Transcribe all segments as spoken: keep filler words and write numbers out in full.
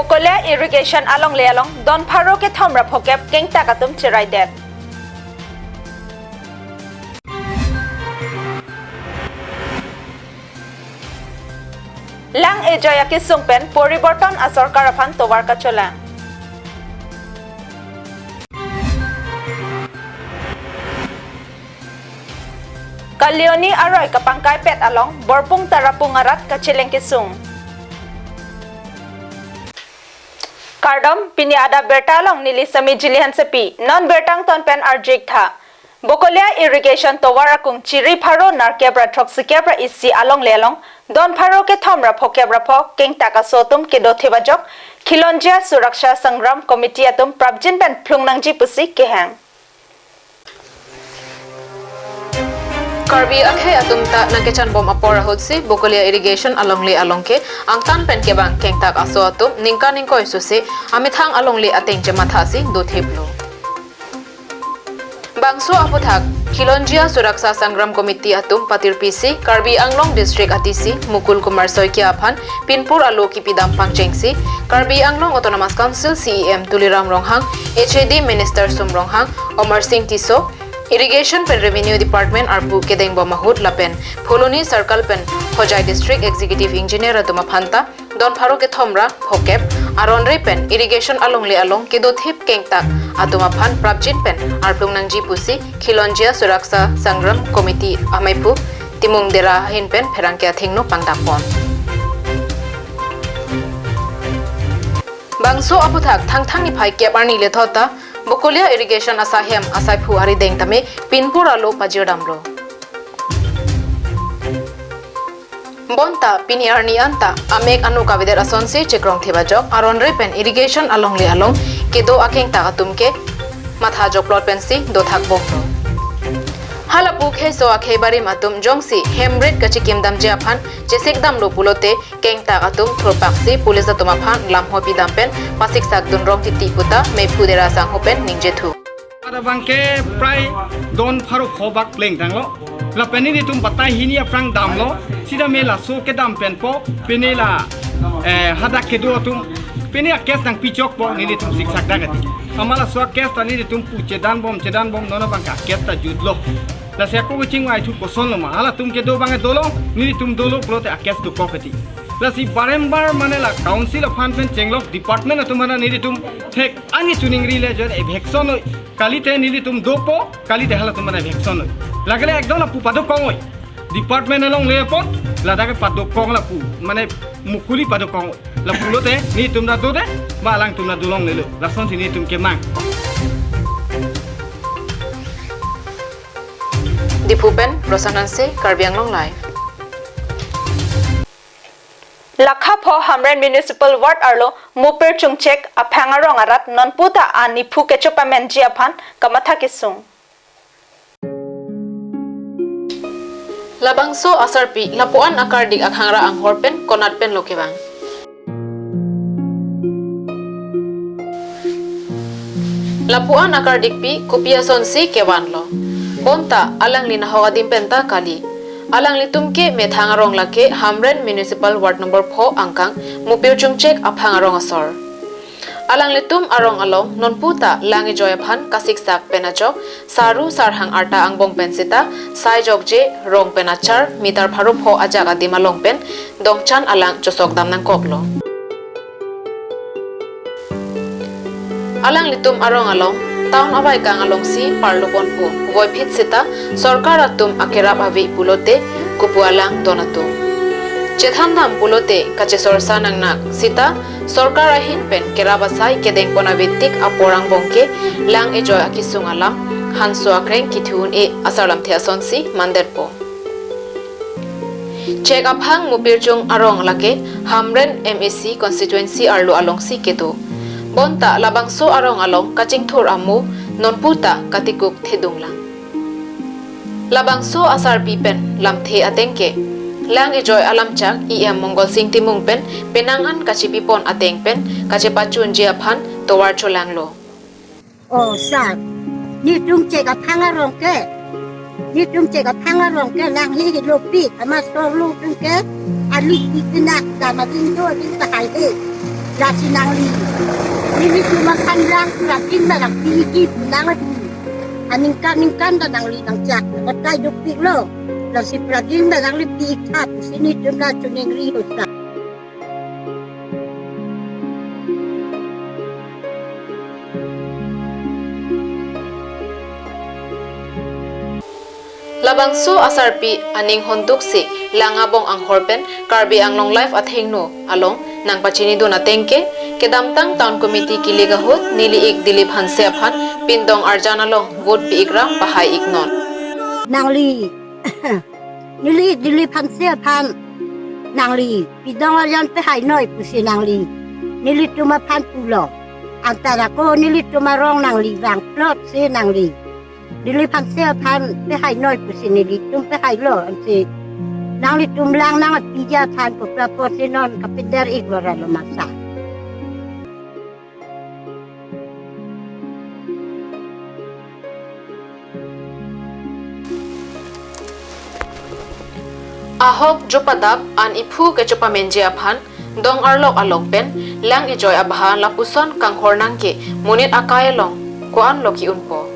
Bokolia irrigation alongle along don pharo kethom ra phokep kengtak atum cheraidet. Lang ejoi akesung pen poriborton asorkar aphan tovar kacholang. Kalioni aroi kapangkaipet along Borpung Tarapung arat kacheleng kesung. Kardom, pini adap birta along neli Sami Jili Hansepi, non birta angton pen arju-ik tha. Bokolia irrigation tovar akung chiri pharo nerkep ra throksikep ra isi alongle along don pharo kethom ra phokep ra pho kengtak aso atum kedo thip ajok Khilonjia Suraksha Sangram Committee atum prapjin pen phlung nangji pusi kehang. Karbi akhei atum ta nangkechan bom apor ahut si Bokolia irrigation alongle along ke angtan pen kevang kengtak aso atum ningkan ingkoi susi amethang alongle ateng chematha si dothiplo. Bangso aphuthak Khilonjia Suraksha Sangram Committee atum patirpi si Karbi Anglong District a D C Mukul Kumar Saikia aphan pinpur alo kipidam pangcheng si Karbi Anglong Autonomous Council C E M Tuliram Ronghang, H A D Minister Sum Ronghang, Omar Singh Tisso, Irrigation pen Revenue Department arpu kedeng bom ahut lapen Phuloni Circle pen Hojai District Executive Engineer atum aphan ta don pharo kethom ra phokep aron re pen irrigation alongle along kedo thip kengtak atum aphan prapjin pen arphlung nangji pusi Khilonjia Suraksha Sangram Committee ameiphu Timung Dera ahin pen pherangke athengno pangdak pon. Bangso aphuthak Thangthang niphai kep arni lethot ta Bokolia irrigation asahem asaiphu arideng tame pinpur alo pajirdamlo. Bonta pini arni anta amek ano kavedet asonsi chekrong thip ajok aron re pen irrigation alongle along kedo akengtak atum ke matha jokplot pensi dothak bomlo. Halapu kheiso akhei barim atum jongsi hemrit kachekimdamji aphan chesikdamlo pulote kengtak atum thurpaksi police atum aphan lamho pidam pen pasiksak dunrong titi puta meiphu Dera sangho pen ningjethu. Pada bangke prai don pharo pho bak pleng tanglo. Lapen nelitum batai hini aphrang damlo. Sida me laso kedam penpo. Pini la, eh, hadak kedo atum. Pini a case nangpi chokpo nelitum siksak dak ati. Amat laso a case ta nelitum pu chedan bom, chedan bom non abangke a case ta jutlo. Lasi ako kachingvai thu kosonlo ma. Halatum kedo bang dolo, nelitum dolo pulote a case dokok ati. Lasi barembar mane la council aphan pen chenglok department atum hana nelitum thek ani chuningri le jon eviction noi. Kalite nelitum dopo, kalite halatum mane eviction noi. Lagele ekdom lapu padokong noi. Department alongle apot, ladak padokong lapu, mane Mukuli padokong noi. Lapulote nelitum ta dode, ma alangtum ta dolonglelo. Lasonsi nelitum kemang. Diphu pen Rosan Hanse, Karbi Anglong Live. Lakha pho Hamren Municipal Ward arlo Mupirchungchek aphang arong arat nonpu ta aniphu kechopamenji aphan kamatha kesung. Labangso asarpi lapuan akardik akhangra anghor pen konat penlo kevang. Lapuan akardikpi kopi asonsi kevanlo. Bonta alangli nahok adim penta kali. Alanglitum ke methang arong lake Hamren Municipal Ward number pho angkang Mupirchungchek aphang arong asor. Alanglitum arong along nonpu ta lang ejoi aphan kasiksak pen ajok, saru sarhang arta angbong pen sita, sai jokje, rong pen achar, meter pharo pho ajak adim along pen, dongchan alang chosokdam nangkoklo. Alanglitum arong along, town avaikang alongsi parlo ponpo, puvoiphit sita, sorkar atum akerap ave pulote, kopu alang don atum. Chethandam pulote, kachesorsa nangnak, sita, sorkar ahin pen kerap asai kedeng pon ave tik apor angbong ke lang ejoi akesung alam, hanso akreng kethe un-e asar lamthe asonsi mandetpo. Chek aphang Mupirchung arong lake Hamren M A C constituency arlo alongsi kedo. Bonta labangso arong along kachingthur amo nonpu ta katikuk thedunglang. Labangso asarpi pen lamthe ateng ke lang ejoi alamchak E M Mongol Sing Timung pen penang an kachepi pon ateng pen kachepachunji aphan tovar cholanglo. O sar, netum chek aphang arong ke, netum chek aphang arong ke lang helo pi, amat sorlo tum ke, alu pi pinak dam ading do ading tahai he. Lasi nangli, nelitum aphan lang prading ta nangpi-ik nang adu. Aningkan ningkan ta nangli nangchak, batai dukpiklo. Lasi prading ta nangli pi-ik tha pusi nelitum la choningri hosa. Labangso asarpi aning honduksi lang abong anghor pen Karbi Anglong Live athengno along nangpachinidun ateng ke, kedamtang Town Committee kilik ahut neli-ik Dilip Hanse aphan pindong arjan along vote pi-ik ra pahai-iknon. Nangli, neli Dilip Hanse aphan nangli pindong arjan pahainoi pusi nangli nelitum aphan pulo. Anta ako nelitum arong nangli vangplot si nangli Dilip Hanse aphan pahainoi pusi nelitum pahailo, ansi nanglitum lang nangpiji aphan kopra apotsi non kapider-iklo ra lo masa. Ahok jopadap an iphu kechopamenji aphan dong arlok along pen lang ejoi abha lapuson kanghor nangke monit akai along ko-anlo ki-unpo.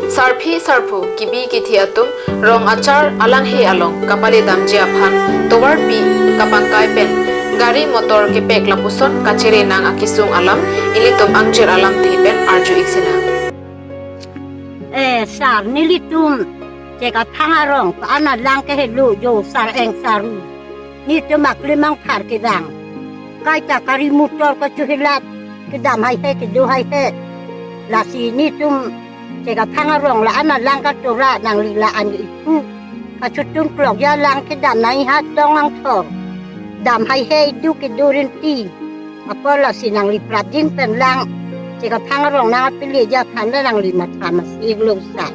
Sarpi sarpo kibi kithi atum rong achar alanghe along kapale damji aphan tovarpi kapangkai pen gari motor kepek lapuson kachere nang akesung alam ilitum angjir alamthe pen arju-ik sinang. Eh, sar, nelitum Chekaphang arong ko-an alang kehelo jo sar-eng saru. Nelitum aklimang phar kevang. Kaita gari motor kachohilat kedam haihe kedo haihe. Lasi nelitum Chekaphang arong la-an alang katora nangli la-an iphu. Kachotum klok ya lang kedam nangji ha tong angthor. Dam haihe idu kedo rinti. Apot lasi nangli prading pen lang Chekaphang arong nangpili ja aphan la nangli matha masi-iklo sa.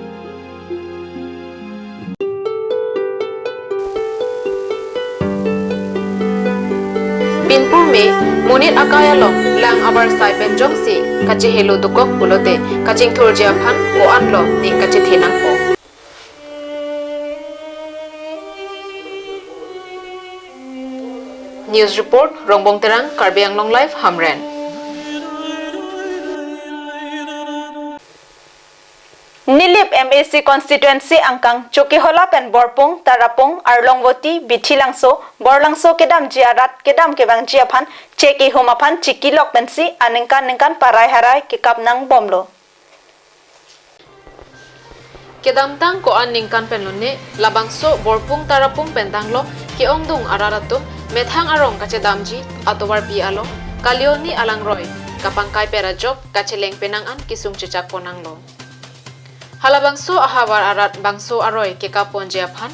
Pinpur me monit akai along lang abar sai pen jongsi kachehelo dokok pulote kachingthurji aphan ko-anlo ning kachethe nangpo. News report, Rongbong Terang, Karbi Anglong Live, Hamren. Nilip M A C constituency angkang Chokihola pen Borpung, Tarapung, Arlongvoti, Bithilangso, Borlangso kedamji arat kedam kevangji aphan chek ihum aphan chikilok pensi aningkan ningkan parai harai kekap nangbomlo. Kedamtang ko-an ningkan pen lone labangso Borpung Tarapung pen tanglo ke-ongdung arat atum methang arong kachedamji atovarpi along kalioni alangroi kapangkai pera jok kacheleng penang an kesung chechak ponanglo. Halabangso ahavar arat bangso aroi kekap ponji aphan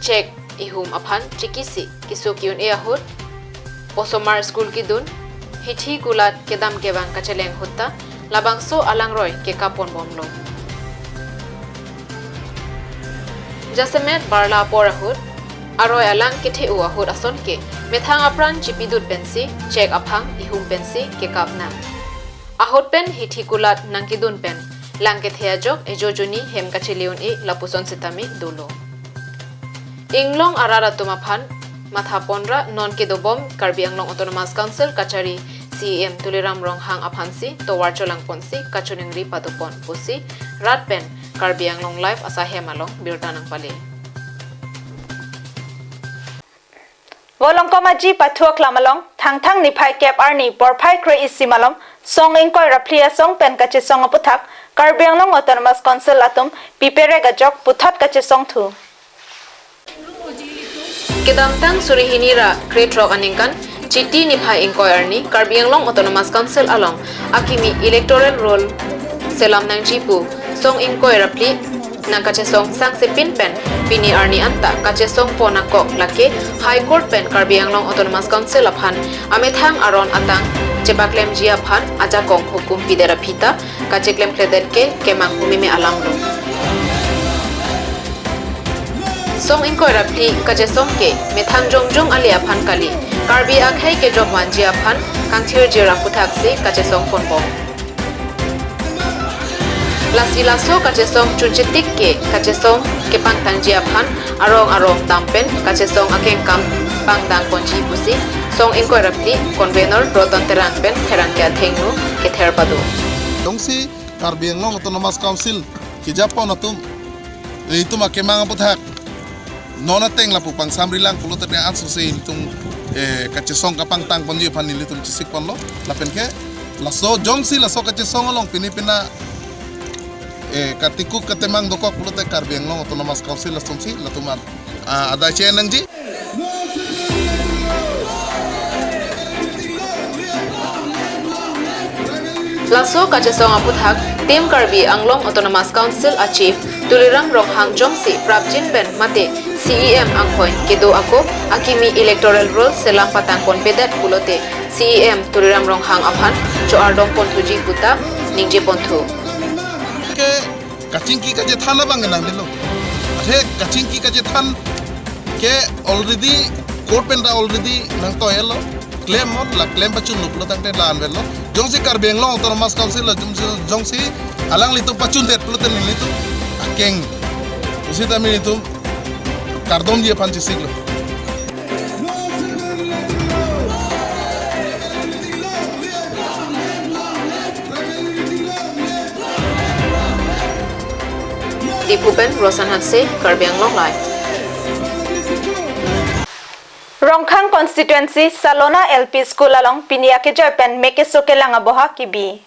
chek ihum aphan chikisi keso ki-un-e ahut, osomar school kedun, hithi kulat kedam kevang kacheleng ahut ta labangso alangroi kekap ponbomlo. Jasemet barla apor ahut aroi alang kethe-o ahut ason ke methang apran chipidut pensi chek aphang ihum pensi kekap nang. Ahut pen hithi kulat nangkedun pen lang kethe ajok ejo juni hem kachele un-e lapuson sitame dolo. Inglong arat atum aphan matha ponra non kedobom Karbi Anglong Autonomous Council kachari C E M Tuliram Ronghang aphansi tovar cholangponsi kachoningri padopon pusi rat pen Karbi Anglong Live asahem along birta nangpale. Volongkom aji pathu aklam along, Thangthang niphai kep arni porphai kre-isi malom, song ingkoi ra phli asong pen kachesong aputhak, Karbi Anglong Autonomous Council atum piperek ajok puthot kachesong thu. Kedamtang suri hini ra krethrok aningkan, Chiti niphai ingkoi arni, Karbi Anglong Autonomous Council along akimi electoral roll selam nangji pu song ingkoi ra phli nangkachesong sangsepin pen pini arni anta kachesong pon akok lake High Court pen Karbi Anglong Autonomous Council aphan amethang aron atang chepaklemji aphan ajakong hukum pidet aphi ta kacheklemkledet ke kemang humeme alamlo. Song ingkoi ra phli kachesong ke methang jongjong ale aphan kali, Karbi akhei kejok vanji aphan kangthirjir aphuthaksi kachesong ponbom. Lasi laso kachesong chunchetik ke kachesong kepangthangji aphan arong arong dam pen kachesong akengkam pangdang ponji pusi song ingkoi ra phli convenor Roton Terang pen pherangke athengno kether pado. Jongsi Karbi Anglong Autonomous Council kejapon atum, itum akemang aputhak non ateng lapu pangsamri lang pulote ansose itum, eh, kachesong kapangtang ponji aphan nelitum chesik ponlo. Lapen ke laso jongsi laso kachesong along pini pina, eh, katikuk katemang dokok pulote Karbi Anglong Autonomous Council lasonsi latum an, ah, adai che nangji. Laso kachesong aputhak Team Karbi Anglong Autonomous Council a Chief Tuliram Ronghang jongsi prapjin pen mate C E M angkoi kedo ako akimi electoral roll selam patang ponpedet pulote C E M Tuliram Ronghang aphan cho-ardom ponthuji puta ningje ponthu. Ke kachingki kachethan abang nang dilo. Athe kachingki kachethan ke already court pen ta already nangtoilo. Claim mon la claim pachunlo pulo tangte la anverlo. Jongsi Karbi Anglong Autonomous Council la jongsi, jongsi alanglitum pachundet pulote nelitum akeng. Pusitame nelitum kardomji aphan chesiklo. Diphu pen Roshan Hanse, Karbi Anglong Live. Rongkhang constituency Salona L P School along pini akejoi pen mek keso kelang aboha kebi.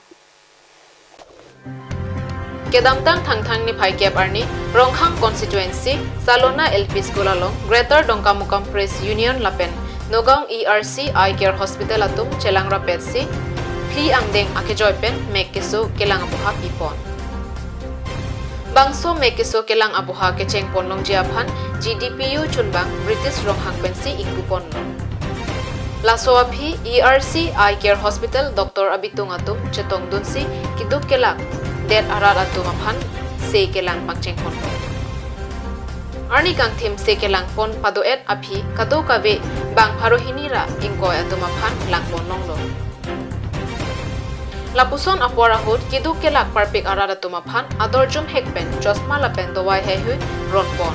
Kedamtang Thangthang niphai kep arni Rongkhang constituency Salona L P School along Greater Dongkamukam Press Union lapen Nagaon E R C Eye Care Hospital atum chelang rapetsi phli angdeng akejoi pen mek keso kelang aboha pipon. Bangso mek keso kelang aboha kecheng ponlongji aphan G D P U chunbang British Ronghang pensi ingpu ponlo. Laso aphi E R C Eye Care Hospital doctor abitung atum chetongdunsi keduk kelak det arat atum aphan se kelang pangcheng ponlo. Arni kangthim se kelang pon pado-et aphi kadokave bang pharo hini ra ingkoi atum aphan lang ponlonglo. Lapuson apor ahut keduk kelak parpik arat atum aphan ador jumhek pen chosma lapen dovai heihui ron pon.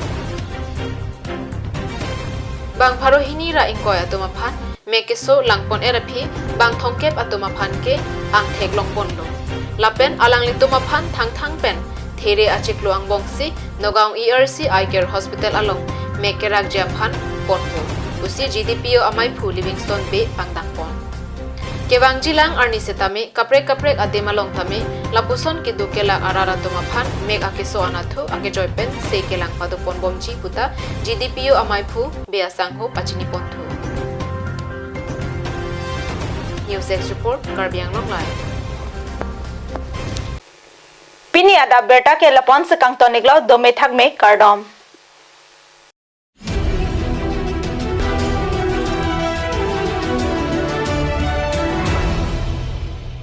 Bang pharo hini ra ingkoi atum aphan mek keso lang pon-et aphi bang thomkep atum aphan ke angthek long ponlo. Lapen alanglitum aphan Thangthang pen There achiklo angbongsi Nagaon E R C Eye Care Hospital along mek kerakji aphan ponpo pusi G D P U amaiphu Livingstone Bey pangdang pon. Kevangjilang arni setame kaprek kaprek adim along tame lapuson keduk kelak arat atum aphan mek akeso anatthu akejoi pen se kelang pado ponbomji puta G D P U amaiphu Bey asangho pachini ponthu. News Desk Report, Karbi Anglong Live. Pini adap abirta ke lapu-an si kangton-iklo, dome thakme, kardom.